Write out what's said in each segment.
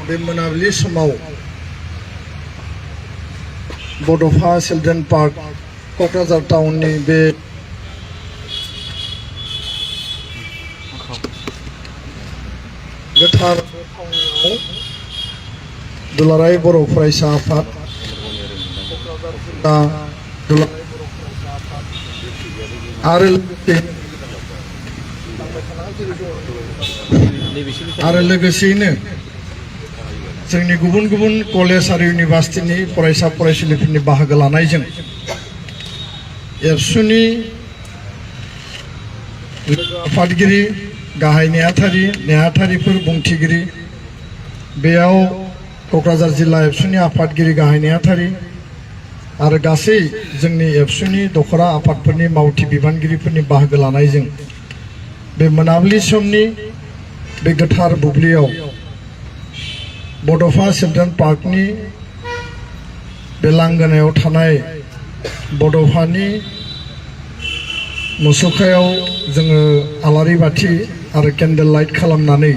बे मोनाबिलि समाव बड'फा चिल्ड्रेन पार्क क'क्राझार टाउननि बे गोथार थावनियाव दुलाराय बर' फरायसा आफाद दुलाराय बर' फरायसा आफाद आरो लोगोसेयैनो जोंनि गुबुन गुबुन कलेज आरो इउनिभार्सिटिनि फरायसा फरायसुलिफोरनि बाहागो लानायजों एबसुनि आफादगिरि गाहाय नेहाथारिफोर बुंथिगिरि बेयाव क'क्राझार जिल्ला एबसुनि आफादगिरि गाहाय नेहाथारि आरो गासै जोंनि एबसुनि दखरा आफादफोरनि मावथि बिबानगिरिफोरनि बाहागो लानायजों बे मोनाबिलि समनि बे गोथार बुब्लियाव बड'फा चिल्ड्रेन पार्कनि बे लांगोनायाव थानाय बड'फानि मुसुखायाव जोङो आलारि बाथि आरो केन्डेल लाइट खालामनानै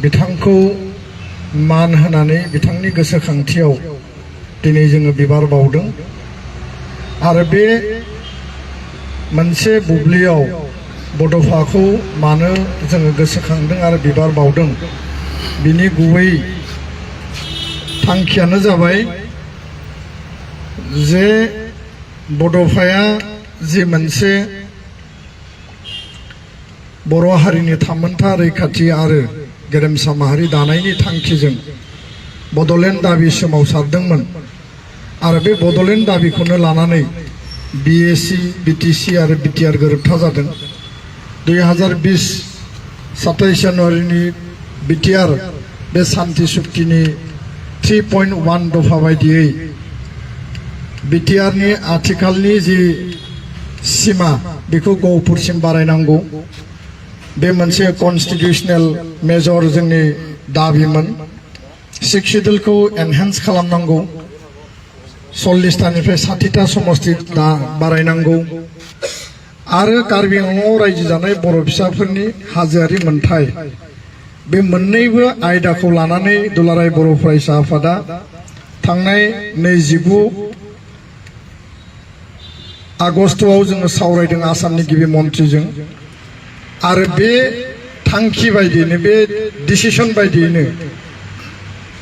बिथांखौ मान होनानै बिथांनि गोसोखांथियाव दिनै जोङो बिबार बावदों आरो बे मोनसे बुब्लियाव बड'फाखौ मानो जोङो गोसोखांदों आरो बिबार बावदों बिनि गुबै थांखियानो जाबाय जे बड'फाया जे मोनसे बर' हारिनि थामोनथा रैखाथि आरो गेरेमसा माहारि दानायनि थांखिजों बड'लेण्ड दाबि सोमावसारदोंमोन आरो बे बड'लेण्ड दाबिखौनो लानानै बिएसि बिटिसि आरो बिटिआर गोरोबथा जादों 2020 27 जानुवारिनि बिटिआर बे सान्थि सुक्तिनि 3.1 दफा बायदियै बिटिआरनि आथिखालनि जि सिमा बेखौ गहपुरसिम बारायनांगौ बे मोनसे कन्स्टिटिउसनेल मेजर जोंनि दाबिमोन 6 शिड्युलखौ एनहेन्स खालामनांगौ 40टानिफ्राय 60टा समस्ति बारायनांगौ आरो कार्बि आंलंआव रायजो जानाय बर' फिसाफोरनि हाजोआरि मोनथाय बे मोननैबो आयदाखौ लानानै दुलाराय बर' फरायसा आफादा थांनाय 29 आगस्तआव जोङो सावरायदों आसामनि गिबि मन्थ्रिजों आरो बे थांखि बायदियैनो बे डिसिसन बायदियैनो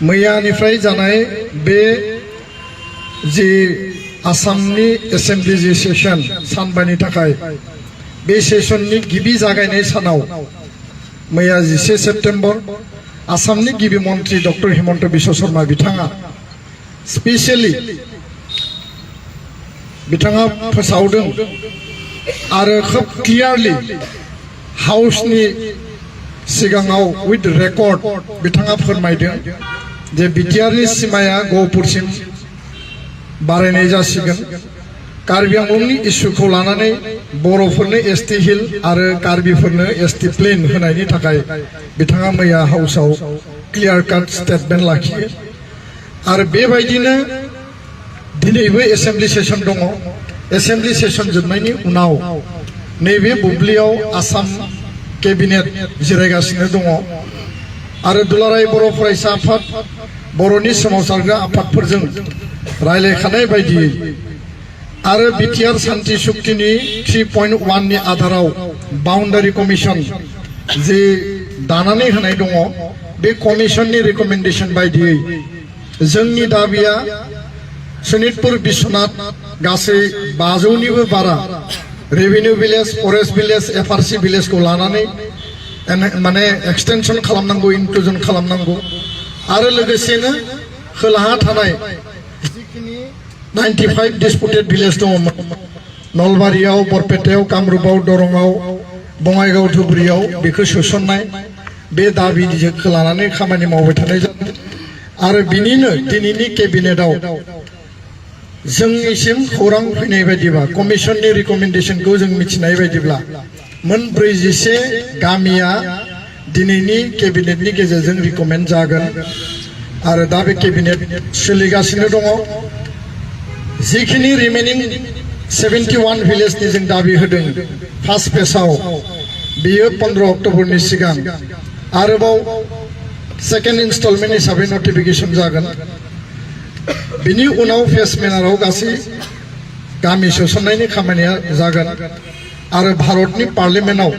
मैयानिफ्राय जानाय बे जि आसामनि एसेम्ब्लि जि सेसन सानबानि थाखाय बे सेसननि गिबि जागायनाय सानाव मैया 11 सेप्तेम्बर आसामनि गिबि मन्थ्रि डक्टर हिमन्त बिश्व शर्मा बिथाङा स्पेसियेलि बिथाङा फोसावदों आरो खोब क्लियारलि हाउसनि सिगाङाव उइथ रेकर्ड बिथाङा फोरमायदों जे बिटिआरनि सिमाया गहपुरसिम बारायनाय जासिगोन कार्बि आंलंनि इस्युखौ लानानै बर'फोरनो एसटि हिल आरो कार्बिफोरनो एसटि प्लेन होनायनि थाखाय बिथाङा मैया हाउसाव क्लियार काट स्टेटमेन्ट लाखियो आरो बेबायदिनो दिनैबो एसेम्ब्लि सेसन दङ एसेम्ब्लि सेसन जोबनायनि उनाव नैबे बुब्लियाव आसाम केबिनेट जिरायगासिनो दङ आरो दुलाराय बर' फरायसा आफाद बर'नि सोमावसारग्रा आफादफोरजों रायलायखानाय बायदियै आरो बिटिआर सान्थि सुक्तिनि 3.1 नि आधाराव बाउन्डारि कमिसन जे दानानै होनाय दङ बे कमिसननि रिकमेन्डेसन बायदियै जोंनि दाबिया सनितपुर बिश्वनाथ गासै 500निबो बारा रेभिनिउ भिलेज फरेस्ट भिलेज एफआरसि भिलेजखौ लानानै माने एक्सटेनसन खालामनांगौ इनक्लुजन खालामनांगौ आरो लोगोसेनो खोलाहा थानाय 95 डिस्पुटेड भिलेज दङमोन नलबारियाव बरपेटायाव कामरुपाव दरंआव बङाइगाव धुबुरियाव बेखौ सोसननाय बे दाबिखौ लानानै खामानि मावबाय थानाय जादों आरो बिनिनो दिनैनि केबिनेटआव जोंनिसिम खौरां फैनाय बायदिबा कमिसननि रिकमेन्डेसनखौ जों मिथिनाय बायदिब्ला मोन 41 गामिया दिनैनि केबिनेटनि गेजेरजों रिकमेन्ड जागोन आरो दा बे केबिनेट सोलिगासिनो दङ जिखिनि रिमेनिं 71 भिलेजनि जों दाबि होदों फार्स्ट फेजआव बेयो 15 अक्ट'बरनि सिगां आरोबाव सेकेंड इनस्टलमेंट हिसाबै नटिफिकेशन जागोन बिनि उनाव फेस मेनाराव गासै गामि सोसननायनि खामानिया जागोन आरो भारतनि पार्लियामेन्टआव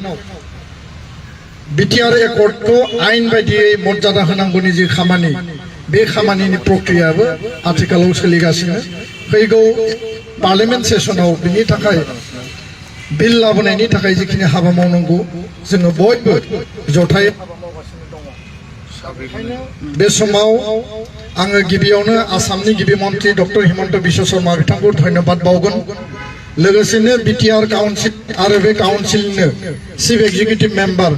बिटिआर एकर्डखौ आइन बायदियै मर्यादा होनांगौनि जि खामानि बे खामानिनि प्रक्रियाबो आथिखालाव सोलिगासिनो फैगौ पार्लियामेन्ट सेसनाव बिनि थाखाय बिल लाबोनायनि थाखाय जिखिनि हाबा मावनांगौ जोङो बयबो जथाय बे समाव आङो गिबियावनो आसामनि गिबि मन्त्रि डक्टर हिमन्त बिश्व शर्मा बिथांखौ धन्यबाद बावगोन लोगोसेनो बिटिआर काउन्सिल आरो बे काउन्सिलनो चिफ एक्जिकिउटिभ मेम्बार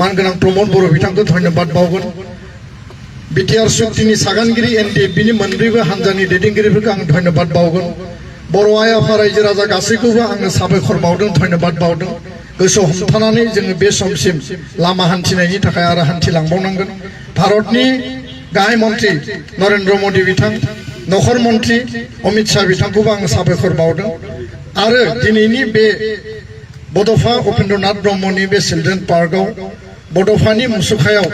मानगोनां प्रमद बर' बिथांखौ धन्यबाद बावगोन बिटिआर सुक्तिनि सागानगिरि एनडिएफ बिनि मोनब्रैबो हान्जानि दैदेनगिरिफोरखौ आं धन्यबाद बावगोन बर' आइ आफा रायजो राजा गासैखौबो आङो साबायखर बावदों धन्यबाद बावदों गोसोआव हमथानानै जोङो बे समसिम लामा हान्थिनायनि थाखाय आरो हान्थिलांबावनांगोन भारतनि गाहाय मन्त्रि नरेन्द्र मदि बिथां नखर मन्त्रि अमित शाह बिथांखौबो आं साबायखर बावदों आरो दिनैनि बे बड'फा उपेन्द्रनाथ ब्रह्मनि बे चिल्ड्रेन पार्कआव बड'फानि मुसुखायाव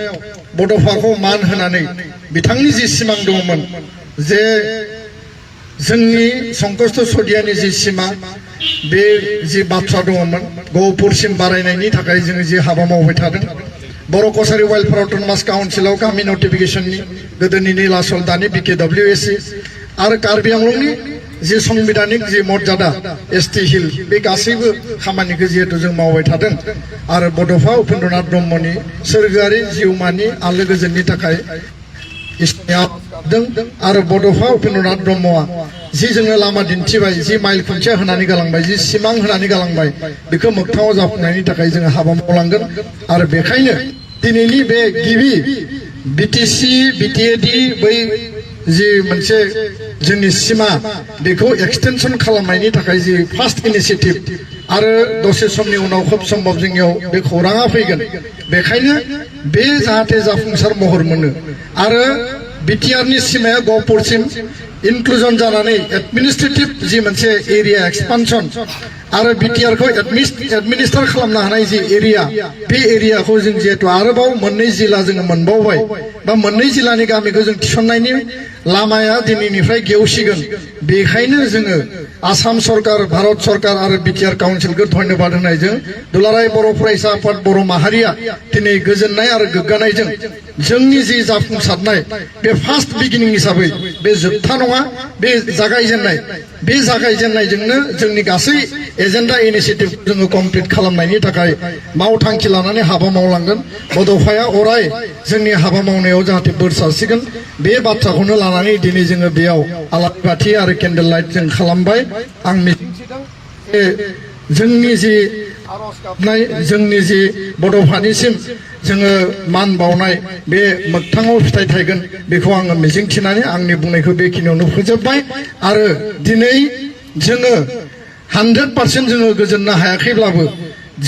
बड'फाखौ मान होनानै बिथांनि जि सिमां दंमोन जे जोंनि संकष्ट सदियानि जि सिमां बे जि बाथ्रा दंमोन गहपुरसिम बारायनायनि थाखाय जोङो जि हाबा मावबाय थादों बर' कसारि वेलफेयार अट'नमास काउन्सिलाव गामि नटिफिकेशननि गोदोनि नीलाचल दानि BKWSC आरो कार्बि आंलंनि जि संबिधानिक जि मर्यादा ST हिल बे गासैबो खामानिखौ जिहेतु जों मावबाय थादों आरो बड'फा उपेन्द्रनाथ ब्रह्मनि सोरगोआरि जिउमानि आलो गोजोननि थाखाय आरो बड'फा उपेन्द्रनाथ ब्रह्मआ जि जोङो लामा दिन्थिबाय जि माइल खुन्थिया होनानै गालांबाय जि सिमां होनानै गालांबाय बेखौ मोगथाङाव जाफुंनायनि थाखाय जोङो हाबा मावलांगोन आरो बेखायनो दिनैनि बे गिबि BTC BTAD बै जि मोनसे जोंनि सिमा बेखौ एक्सटेनसन खालामनायनि थाखाय जि फार्स्ट इनिशिएटिभ आरो दसे समनि उनाव खोब सम्भब जोंनियाव बे खौराङा फैगोन बेखायनो बे जाहाथे जाफुंसार महर मोनो आरो बिटिआरनि सिमाया गहपुरसिम इनक्लुजन जानानै एडमिनिस्ट्रेटिभ जि मोनसे एरिया एक्सपानसन आरो बिटिआरखौ एडमिनिस्टार खालामनो हानाय जि एरिया बे एरियाखौ जों जिहेतु आरोबाव मोननै जिल्ला जोङो मोनबावबाय बा मोननै जिल्लानि गामिखौ जों थिसननायनि लामाया दिनैनिफ्राय गेवसिगोन बेखायनो जोङो आसाम सरकार भारत सरकार आरो बिटिआर काउन्सिलखौ धन्यबाद होनायजों दुलाराय बर' फरायसा आफाद बर' माहारिया दिनै गोजोननाय आरो गोग्गानायजों जोंनि जि जाफुंसारनाय बे फार्स्ट बिगिनिं हिसाबै बे जोबथा नङा बे जागायजेननायजोंनो जोंनि गासै एजेन्डा इनिशिएटिभ जोङो कमप्लिट खालामनायनि थाखाय मावथांखि लानानै हाबा मावलांगोन बड'फाया अराय जोंनि हाबा मावनायाव जाहाथे बोर सारसिगोन बे बाथ्राखौनो लानानै दिनै जोङो बेयाव आलारि बाथि आरो केन्डेल लाइट जों खालामबाय आं मिजिंथिदों जोंनि जि आर'ज गाबनाय जोंनि जि बड'फानिसिम जोङो मान बावनाय बे मोगथाङाव फिथाइ थायगोन बेखौ आङो मिजिंथिनानै आंनि बुंनायखौ बेखिनियावनो फोजोबबाय आरो दिनै जोङो 100% जोङो गोजोननो हायाखैब्लाबो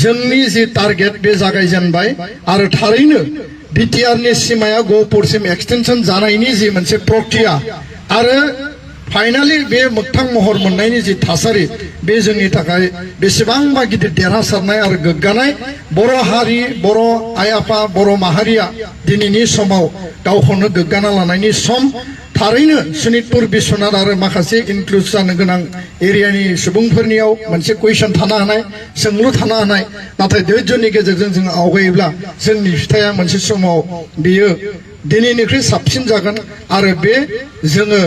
जोंनि जि टारगेट बे जागायजेनबाय आरो थारैनो बिटिआरनि सिमाया गहपुरसिम एक्सटेनसन जानायनि जि मोनसे प्रक्रिया आरो फाइनाली बे मोगथां महर मोननायनि जि थासारि बे जोंनि थाखाय बेसेबांबा गिदिर देरहासारनाय आरो गोग्गानाय बर' हारि बर' आइ आफा बर' माहारिया दिनैनि समाव गावखौनो गोग्गाना लानायनि सम थारैनो सनितपुर बिश्वनाथ आरो माखासे इनक्लुड जानो गोनां एरियानि सुबुंफोरनियाव मोनसे कुइसन थानो हानाय सोंलु थानो हानाय नाथाय धैर्यनि गेजेरजों जों आवगायोब्ला जोंनि फिथाइया मोनसे समाव बियो दिनैनिख्रुइ साबसिन जागोन आरो बे जोङो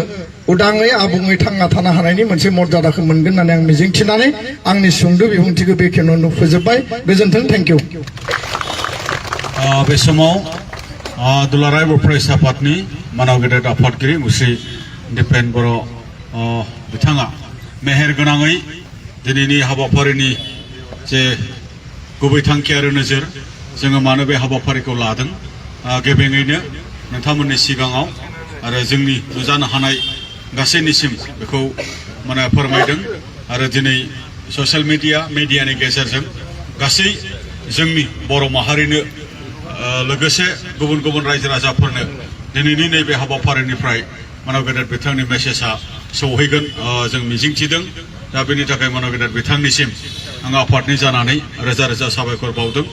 उदाङै आबुङै थांना थानो हानायनि मोनसे मर्यादाखौ मोनगोन होननानै आं मिजिंथिनानै आंनि सुंद' बिबुंथिखौ बेखिनियावनो फोजोबबाय गोजोन्थों थेंक इउ बे समाव दुलाराय बर' फरायसा आफादनि मानाव गेदेर आफादगिरि मुस्रि दिपेन बर' बिथाङा मेहेर गोनाङै दिनैनि हाबाफारिनि जे गुबै थांखि आरो नोजोर जोङो मानो बे हाबाफारिखौ लादों गेबेङैनो नोंथांमोननि सिगाङाव आरो जोंनि नुजानो हानाय गासैनिसिम बेखौ माने फोरमायदों आरो दिनै ससियेल मिडियानि गेजेरजों गासै जोंनि बर' माहारिनो लोगोसे गुबुन गुबुन रायजो राजाफोरनो दिनैनि नैबे हाबाफारिनिफ्राय मानव गेदेर बिथांनि मेसेजआ सौहैगोन जों मिजिंथिदों दा बेनि थाखाय मानव गेदेर बिथांनिसिम आं आफादनि जानानै रोजा रोजा साबायखर बावदों।